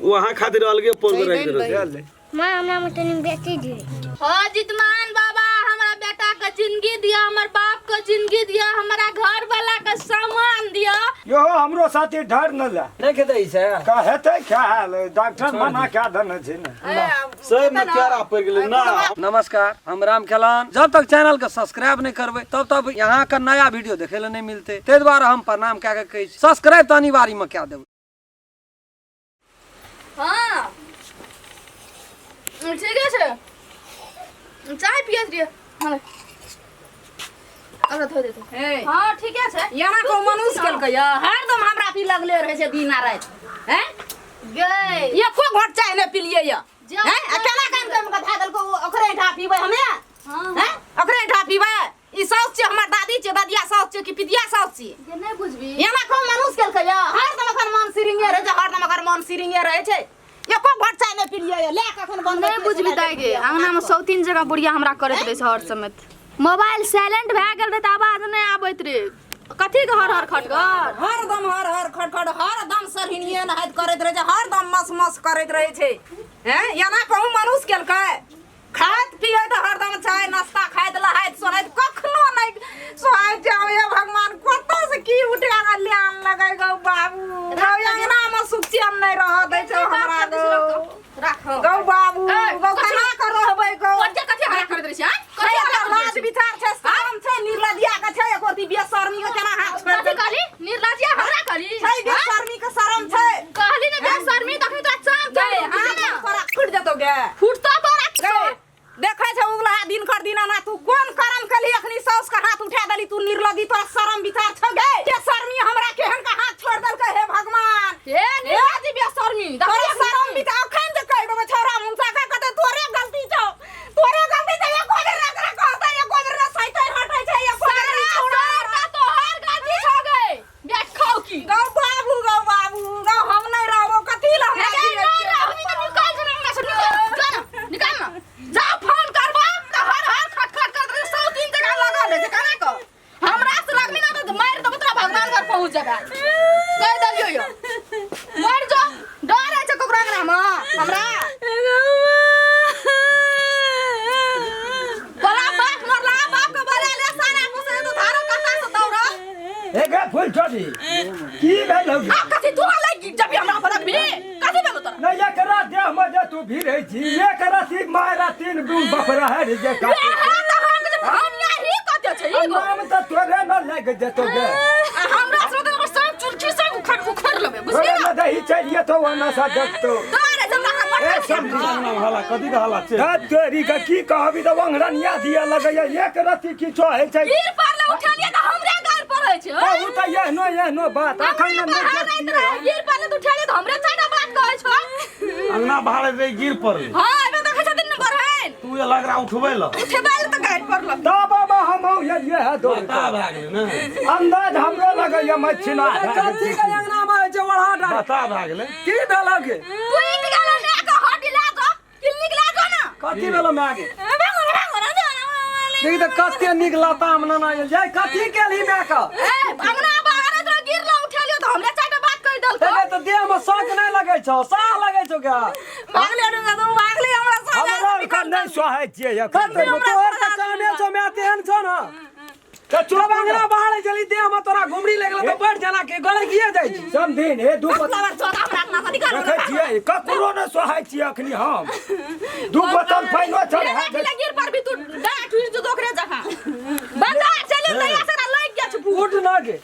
ओ अहाँ खातिर अलगे पोर के राखि देने छै। माँ हमरा में तनी बेची दे। हाँ जितमान बाबा, हमरा बेटा के जिंदगी दिया, हमर बाप के जिंदगी दिया, हमरा घर वाला के सामान दिया। यो हमरो साथी ढर न ला। नहीं खेतै से का हेतै ख्याल डॉक्टर मना क्या देने छै ने। सही में क्यारा पड़ि गेलै ना। नमस्कार, हम राम खेलान। जब तक चैनल के सब्सक्राइब नहीं करबै तब तक यहाँ के नया वीडियो देखे ले नहीं मिलते, ताहि दुआरे हम प्रणाम कए के कहै छी सब्सक्राइब तऽ अनिवार्य में कए देबै। हाँ ठीक है, चाय पियत रहिए। हाँ अब धो देते। ए। हाँ ठीक है। एना को मनुष्य केलकै या हरदम हमरा पी लगले रहै छै दिन आ राति। हैं गए एको घोट चाय नहि पिलियै या। जा। हैं आ केना कान कम के धए देलको ओकरे एहिठाम पीबै हमे? हाँ। हैं ओकरे एहिठाम पीबै? ई साउस छियै हमर दादी छियै, दादिया साउस छियै कि पितिया साउस छियै? जे नहि बुझबी। एना को मनुष्य केलकै या हरदम एखन मन सिरिंगे रहै छै, हरदम एखन मन सिरिंगे रहै छै। एको घोट चाय नहि पिलियै या, लए कखन बनबै नहीं छियै, बुझबी से दाइ गे, अंगना में 103 जगह बुढ़िया हमरा करैत रहै छै हर समय। मोबाइल साइलेंट भए गेल रहै तऽ आवाज नहि आबैत रहै। कथी के हर हर खटखट? हरदम हर हर खटखट, हरदम सरहिनिये नहाइत करैत रहै छै, हरदम मस मस करैत रहै छै। हैं एना कहूँ मनुष्य केलकै? खाइत पियैत हरदम चाय नाश्ता खाइत लहाइत सोनाइत कखनो नहि सोहाइत छै। हे भगवान, कतऽ से की उठा कऽ ले आनलकै गौ बाबू? गौ अंगना मे सुख चैन नहि रहऽ दै छै हमरा गौ। राखो गौ बाबू, ए, गौ कथी? केना कऽ रहबै गौ? कथी कथी हल्ला करैत रहै छै, आँय? कथी कथी हल्ला करैत रहै लाज छै? विचार छै, शरम छै, निर्लज्जिया के छै, एको रति बेशर्मी के केना हाथ छोड़ि कथी देलकै? कहली? निर्लज्जिया हमरा कहली? छै बेशर्मी के शरम छै। कहली ने बेशर्मी, तखनी तोरा चाम गै, चढ़ि हाथ गेल। तोरा फुटि जेतौ गे। फुटतो तोरा। गै, देखै छै उगलहा दिन कर दिन आना, तू कोन करम केलही अखनी साउस के हाथ उठा देली तू निर्लज्जी, तोरा शरम विचार छौ गे? बेशर्मी हमरा केहन के हाथ छोड़ि देलकै हे भगवान। हे निर्लज्जी बेशर्मी, तोरा शरम विचार अखन जे कहि देबै छौड़ा मुनसा के कहतै तोरे गलती छौ, तोरे गलती छौ। एको बेर ने एकरा कहतै, एको बेर ने सैतै हटै छै, एको बेर ने छौड़ा। सारा तोहर गलती छौ गे, बेट खाउ की। गौ बाबू, गौ बाबू, गौ हम नहि रहबौ, कथी लए हमरा हे गे, जियै नहि छियै? रहबी तऽ निकाल जो ना हमरा से, निकाल, जा ना, निकाल ना। जा फोन करबो तऽ हर हर खट खट करत रहै, 103 जगह लगल रहै छै, केना कऽ? हमरा से लगबी ना तऽ मारि देबौ तोरा, भगवान घर पहुँच जेबा। कहि देलियौ यौ। मरि जो, डर होइ छै ककरो अंगनामे हमरा? बोला बाप मरला, बाप के बोला ले सारा मुसे तो धारो कता से दौड़ल। हे गे फूल छोड़ी, की भेल हौ? आ कथी तू लागि जबी हमरा पर लगबी? कथी भेलो तोरा? नहीं एकरा देह में जे तू भिड़ै छी, एक राति मारा 3 गुण बफरा है रे जे रे काटे। हां तऽ हम जे भानिया ही कते छै ई गो। नाम तऽ तोरे न लागि जेतौ गे। आ हमरा से तऽ ओकर सब चुरकी सब उखड़ उखड़ लेबै, बुझली तोरे ना? न दही चलिए तो ओना सा देखतो। तोरे जमना हमरा ए मटका समझी। हल्ला कथी के हल्ला छै? धत तोरी के की कहबी तऽ ओंघरनिया दिया लगैया, एक रति किछो होइ छै। गिर पड़ले उठेलिए तऽ हमरे गार पड़ै छै। कहू तऽ एहनो एहनो बात अखन हमरा नहि बाहर देखतियै। रहै, गिर पड़ले तऽ उठेलिए तऽ हमरे चारिटा बात कहै छौ। अंगना बाहर रहे गिर पड़ले। हां, एबे देखै छथिन ने बढ़ैन। तू ये लगरा उठबै ल। उठेबै ल तऽ गारि पड़ल। तब बाबा हम एलियै है दौड़ बता भए गेलै ने। अंदाज हमरो लगैया मछिना भए कथी के अंगना में होइ छै ओढ़ा डाल? बता भए गेलै। की भेलौ गे? टूटि गेल माय के हड्डी, लए जो क्लिनिक लए जो ना। कथी भेलौ माय गे? देखी तऽ कते नीक लताम नाना आयल जाय, कथी केलही माय के? ए अंगना बाहर तो गिरलो उठेलियो तऽ हमरे चारिटा बात कहि देलको। एगे तऽ देह में शक नहि लगै छौ, साह लगै छौ गे। भागले रे तू, भागले हमरा साथ। हमरा आरके नहि सोहै छियै एखन। तोहर तऽ कामे छौ माय तेहन छौ ने। तऽ चुप जब अंगना बाहर चली देह में तोरा घुमड़ी लगल तऽ बैठ जाना के गले किए जाइ छी? समधिन हे दू बोतल लवर चौदा हमरा अंगना से निकाल। देखै छियै ककरो नहि सोहै छियै अखनी हम। दू बोतल पानिओ चढ़ा रे गिर पर भी तू डाँट टूटि जेतौ ओकरे जकाँ। बंदा चलि तैया से लागि गेल छै। उठ ना गे।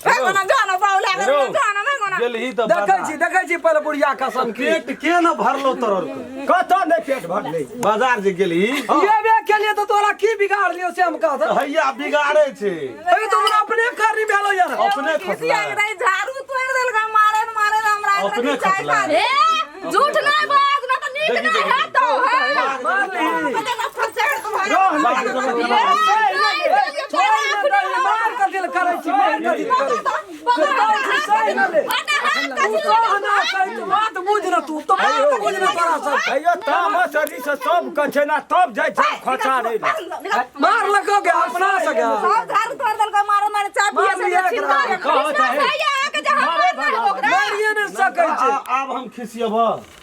भगवान जानो बाउला हेरो, जानो भगवान। गेलही तऽ देखै बाजार। छी, देखै छी पहिले बुढ़िया कसम की। पेट के न भरलो तोहर के? कतऽ नहि पेट भरलै? बाजार जे गेलही ये के लिए तो तोरा की बिगाड़ लियो से हम कहत। हैया बिगाड़े छै। अरे तो हमरा अपने करनी भेलो यार। अपने खसला। झाड़ू तोड़ि देलकै मारे मारे हमरा। अपने खसला। ए झूठ नहीं बाज ना तऽ नीक देखी, नहीं देखी। हेतौ। हे मार ली। रह बाग नहि। जमा केना? छोड़ ना दही, मार कथी लए करै छी, मार कथी लए करै छी? सही न ले। तू कह ना सही, तू बात बुझ न तू, तो बात बुझ न तोरा सब। भैया तामस अरी से सब के छै ना तब जाइ छै खोचारै लए। मार लगो गे अपना सके। सब झाड़ू तोड़ि देलकै मारे मारे चाय पिए मार से लिया छिनका एकरा। कहत है भैया अहाँके जे हम मारना है ओकरा। मारिए नहि सकै छै। आब हम खिसियब।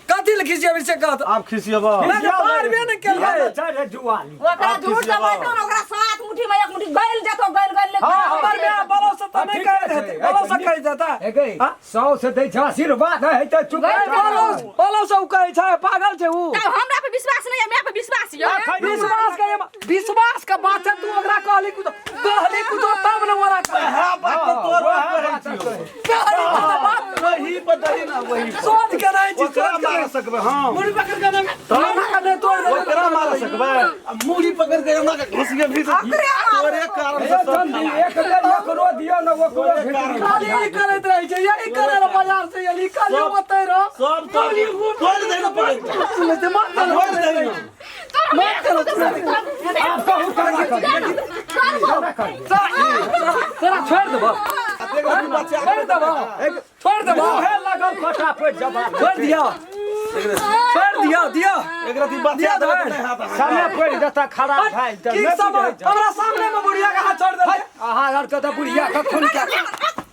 कथी ले खिसियेबै से कहत? आब खिसियब। नहि मारबे ने केलकै। छै रे जुआली। ओकरा आब झूठ से खिसियब। बैठो ने, ओकरा सात मुट्ठी में एक मुट्ठी गइल जेतो, गइल गइल ले। हाँ, हमर माय बलो से तऽ नहि कहैत हेतै, बलो से कहैत हेतै। हे गई, हाँ? सौ से दै छै आशीर्वाद है तऽ चुप। बलो बलो से उ कहै छै, पागल छै उ। तब हमरा पे विश्वास नहीं है, मैं पे विश्वास यो। विश्वास के विश्वास के बात छै, तू ओकरा कहली कुछ, कहली कुछ तब ने ओकरा कहली। वएह बात तऽ तोर वएह कहै बात छियौ। कहली कुछ तऽ बात वही पर दही ना, वही पर। सोच के रहै छी, ओकरा सोच के मार रहै छी। सकबै हम। मुड़ी पकड़ के नहि, माथा के नहि तोड़ देबै। ओकरा मार सकबै आ मुड़ी पकड़ के एना के घुस के भी तोरे कारण से सब समझी, एक बेर एकरो दियौ ने, ओकरो तोरे भेट कारण। खाली ई करैत रहै छै, यही करे ला बाजार से एली, कहलियो ओतै रह। सब तोड़ तोड़ दही ना पकड़ के। सुनै छै, मत करो, तोड़ दही ना। मत करो, सुनै छै। आब कहू केना करबै? केना करबै? तोरा छोड़ि देबौ, बच्चा छोड़ि देबौ, छोड़ि देबौ, उहे लगल फटाफट जवाब। छोड़ि दियौ, छोड़ि दियौ, दियौ। एकरा ती बच्चा देबै तऽ नहि हाथ समय पड़ि जेतै खराब भए जेतै। की नहि सब बुझै छै। हमरा सामने में बुढ़िया के हाथ छोड़ि देलकै। अहाँ आरके तऽ बुढ़िया के खून के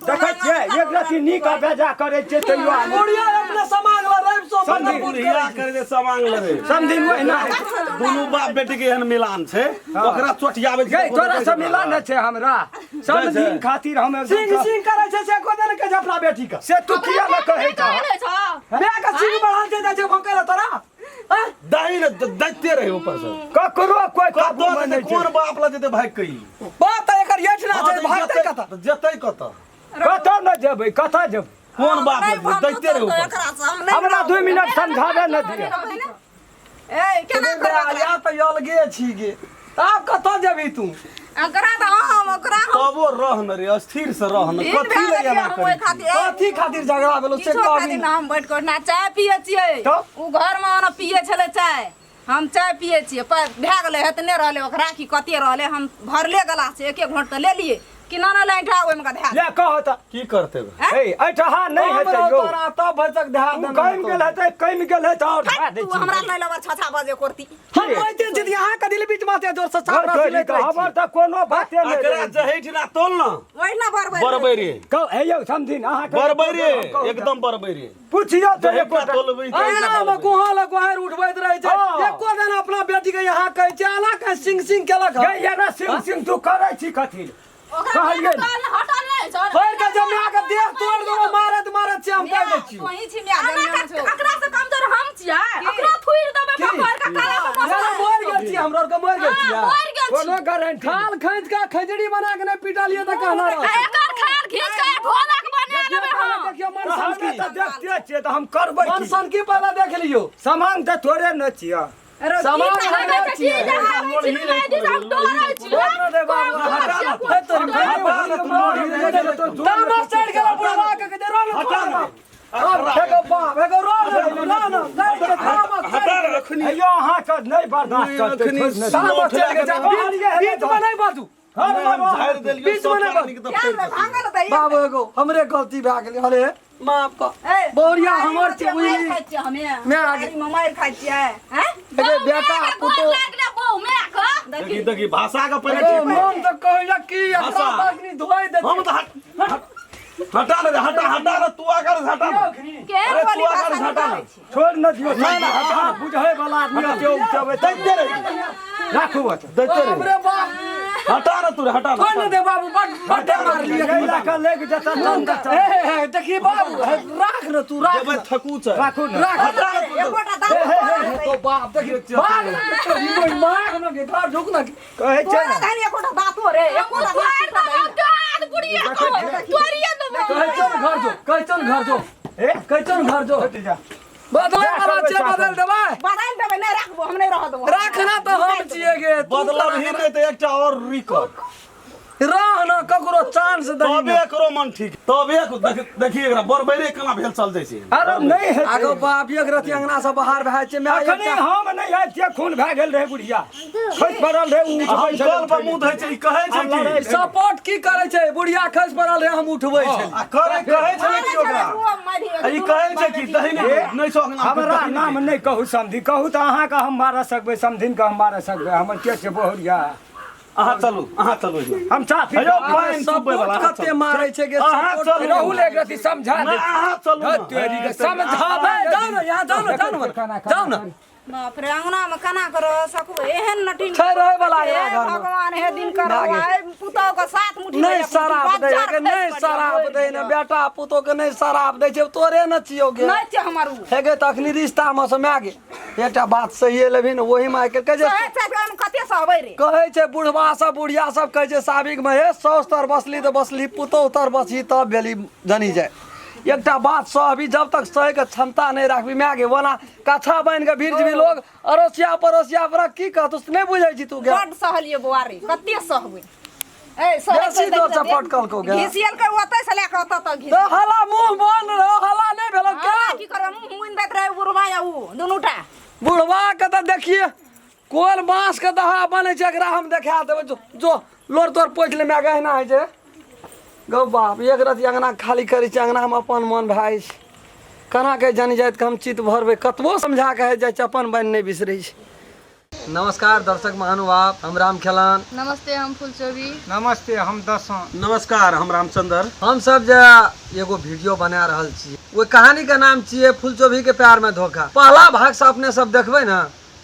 देखै छियै, एक रति नीक आ बेजा करै छियै तैयो आब बुढ़िया अपने समांग ला रवि सो समझी। बुढ़िया करे जे समांग लड़े। समझी ओहिना होइ छै। दुनू बाप बेटी के एहन मिलान छै, ओकरा चोटियाबै छै। गई तोरा से मिला नहि छै हमरा, समझिन खातिर हम एकदम सिंह सिंह करै छै से को देने के छै अपना बेटी के। से तू किया ने कहै छह? माय के सिंह बढ़ल छै, जाइ छै भोंकै ला तोरा। आँय? दही ने दैते रहे ऊपर से। ककरो कोइ काबू कतऽ मे जेतै? नहि छै। कोन बाप लग जेतै भागि के ई? बाप तऽ एकर एहिठिना छै, भागतै कतऽ? जेतै कतऽ? कतऽ नहि जेबै, कतऽ जेबै? कोन बाप लग जेतै? दैते रहे ऊपर से। एकरा से हम नहि। हमरा 2 मिनट समझाबे नहि दिअ। ए केना करबै? या तऽ अलगे छी गे, आब कतऽ जेबही तू? ओकरा तऽ हम ओकरा हम तबो रह न रे, स्थिर से रह न। दिन कथी भए लए गेलियै एना हम ओहि करै छी? खातिर। कथी खातिर झगड़ा भेलो से किछो कहबी? खातिर ना हम बैठ कऽ ना चाय पियै छियै। तब? उ घर मे ओना पियै छलै चाय, हम चाय पियै छियै। पर भए गेलै, हेतने रहलै ओकरा कि कते रहलै, हम भरले गला से एक एक घोंट तऽ लेलियै कि ना ना लैठा ओहिमे का धए। ले कहो तऽ। की करतै बे? हे एहिठा नहि हम हेतै रहौ यौ। तोरा तब भरिसक ध्यान उ देने कमि हेतौ। गेल हेतै, कमि गेल हेतै आओर धए दै तू छी। हमरा नहि लबर छछा बजे करती। हम कहते छी अहाँ के दिल बीच माथे जोर से साफ रस्सी लैत रहै छी। हमर तऽ कोनो बाते नहि एकरा रहै। जहैठिना तोल न। ओहिना बरबै। बरबै रे। कहू हे यौ समझिन अहाँके बरबै रे, एकदम बरबै रे। पुछियौ तऽ जहैठिना एकोटा तोलबै तऽ अहिना एहिना मे बरबै। गुहा लग गुहारि उठबैत रहै छै। हाँ। एको दिन अपना बेटी के यहाँ कहै छै, एना के सिंह सिंह केलक हँ। गै एना सिंह सिंह तू करै छी कथी? ओकरा कहलियै ने। हटल नहि छै। भरि के जमा के देह तोड़ देबो मारैत मारैत छै, हम कहि दै छियौ। तोही छी माय जमिया छौ। अकरा से कमजोर हम छियै, ओकरा थुइर देबै की? पकड़ के काला के यार, मसला। मरि गेल छी, हमरा आरके मरि गेल छियै। मरि गेल छी। कोनो गारंटी खाल खैंच के खैंचड़ी बना के नहि पिटलियै तऽ कहना आ रहत। एकर खाल घीच के ढोलक बना लेबै हम। देखियौ मन हमे सनकी, तऽ देखते छियै तऽ हम करबै मन की? सनकी पहिले देख लियौ। सामान तऽ तोरे ने छियै। सामान की हमरा कहबै छियै। छी जे आबै छी ने दिस हम डरै छी। छोड़ दे बाबू, हटा ना। हे तोरी हटा ना, तू लोढ़ी दे दे, तू तामस चढ़ि गेल बुढ़वा के, जे रोल हटा ना। हेगो बाप, हेगो रोल रोल लड़ि के तामस हटा ना अखनी। हेयौ अहाँके नहि बर्दाश्त करतै, अखनी छोड़ि नहि दियौ। तामस चढ़ि गेल छै। बीच मे नहि बाजू। झाड़ि देलियौ बीच सब मे नहि पानी के तऽ ध्यान फेर मे भांगल तऽ बाबू एगो हमरे गलती भए गेलै, अरे माफ कर। ए, बहुरिया हमर छै, मारि बुझली? खाइ छियै हमे। माय आगे। मारि मारि खाइ छियै हैं? एगे बेटा पुतोह लागले बहु my के। देखी देखी भाषा के पहिले एगो ठीक कर। मोन तऽ कहैया कि एकरा भाषा। बागनी धोइ देतै। हम तऽ हट हट हटा ने रे, हटा हटा रे, तू आकर हटा ने। केहन अरे बोली तू आकर भाषा हटा ने। निकालै छी? छोड़ि नहि दियौ। नहि, नहि, हटा। अहाँ बुझै वाला आदमी छै, उपजबै तऽ दैते रही। राखू ओतऽ। दैते बाप रही। रे बाप, हटा ने तू रे, हटा ने। छोड़ ने दे बाबू, बड बड्डे मारलियै। एहि लए कऽ लागि जेतै तहन तऽ हे हे हे, देखी बाबू, हे, राख ने तू, राख जेबै ने। थकू छै। राखू ने। राख। हटा ने तू। एकोटा दाँत तोड़ा तो बाप देखी बाप रे, मार ने के घर झुक ने। कहै छै तोरा ने। धनी एकोटा दाँतो रे, एकोटा दाँत थुइर टूटल देबै है। दाँत बुढ़िया के, तोड़िए देबै। कहै चल घर जो, कहै चल घर जो, ए, कहै चल घर जो। हटि जा। बदलै वाला छै, बदल देबै। बदलि देबै, नहि राखबो हम, नहि रहऽ देबो। राखना तऽ हम छियै गे, तू बदलब ही नहि तऽ एकटा और रिकॉर्ड। रह न, ककरो चांस दही तबे न। एकरो मन ठीक, तबे देखी एकरा बरबरे केना भेल चल जाइ छै। अरे नहि हेतै। आगो बाप एक रति अंगना से बाहर भए छै माय। अखनी एकटा हम नहि आयल छियै, खून भए गेल रहै बुढ़िया, खसि पड़ल रहै, उ हम उठबै छलै। कल पर मुँह धोइ छै, ई कहै छै की? सपोर्ट की करै छै? बुढ़िया खसि पड़ल रहै, हम उठबै छै। आ करै कहै छलै की ओकरा? आ ई कहै छै की दही नहि नहि छौ अंगना मे, हमरा दही नहि। नाम नहि कहू समधि, कहू तऽ अहाँके हम मारऽ सकबै, समधिन के हम मारऽ सकबै, हमर के छै बहुरिया? अहाँ चलू, अहाँ चलू। हम चाह पी हेयौ पानि चुबै वाला। सपोर्ट कते मारै छै गे, अहाँ सपोर्ट। चलू। राहुल एक रति समझा दे। अहाँ चलू ने। तेरी के समझाबै। जाउ ने, यहाँ जाउ ने, जाउ ने, जाउ ने। बाप रे, अंगना में केना के रह सकबै? एहन नटीन छै रहै वाला हे अंगना घरमे। भगवान, हे दिन कर भागे। पुतोह के साथ मुट्ठी नहि शराब दै के, नहि शराब दै ने, बेटा पुतोह के नहि शराब दै छै, तोरे न छियौ गे। नहि छै हमर उ। हे गे, तऽ अखनी रिश्ता मे से माय गे एकटा बात सहिए लेबही ने, ओही मे आइ काल्हि कहै छै। सहै छै तऽ ओहिमे कते सहबै रे? कहै छै बुढ़वा सब, बुढ़िया सब कहै छै साबिक मे, हे साउस तर बसली तऽ बसली, पुतोह तर बसही तब भेली जनी जाय। एकटा बात सहबी, जब तक सहे के क्षमता नहीं राखबी माय गे, ओना कछा बनि के भीड़ जेबी, लोग अड़ोसिया पड़ोसिया पर की कहतौ से नहि बुझै छी तू गे। बड सहलियै बौआ रे, कते सहबै? ए सहै बेसी जोर से पटकलकौ गे। घिसियलकै ओतै से लए कऽ ओतऽ तक घिस। तऽ हला मुँह बंद रहो, हला नहि भेलौ हँ, केना? की करबै, मुँह मुनि दैत रहै बुढ़वा या उ दुनूटा। बुढ़वा के तऽ देखिए कोन बाँस के दहा बनै छै, एकरा हम देखा देबै। जो जो लोर तोर पोछि ले माय गे, एहिना होइ छै गौ बाप। एक रति अंगना खाली करै छै, अंगना मे अपन मन भए जाइ छै। केना के जानि जाइत के हम चित्त भरबै? कतबो समझा के जाइ छै, अपन बनि नहि बिसरै छै। नमस्कार दर्शक महानुभाव, हम राम खेलान। नमस्ते, हम फुलचोबी। नमस्ते, हम दसों। नमस्कार, हम रामचंद्र। हम सब जे एगो वीडियो बना रहल छी, ओहि कहानी के नाम छियै फुलचोभी के प्यार में धोखा। पहला भाग से अपने सब देखबै ने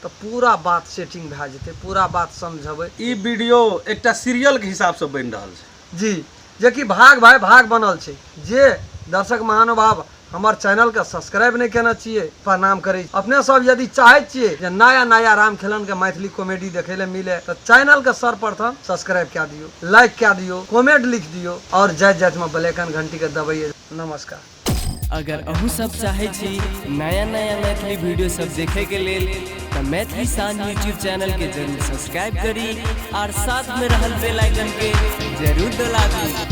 तऽ पूरा बात सेटिंग भए जेतै, पूरा बात समझबै। ई वीडियो एकटा सीरियल के हिसाब से बनि रहल छै जी, जेकि भाग भाई भाग बनल छै। जे दर्शक महानुभाव हमर चैनल के सब्सक्राइब नहीं केने छियै, प्रणाम करै छी। अपने सब यदि चाहै छियै जे नया नया राम खेलन के मैथिली कॉमेडी देखै ले मिले, तऽ चैनल के सर्वप्रथम सब्सक्राइब कए दियौ, लाइक कए दियौ, कमेंट लिख दियौ और जाइत जाइत में बेल आइकन घंटी के दबैयै। नमस्कार। अगर अहूँ सब चाहै छी नया नया मैथिली वीडियो सब देखे के लेल, तऽ मैथिली शान यूट्यूब चैनल के जरूर सब्सक्राइब करी और साथ में रहल बेल आइकन के जरूर दबाबी।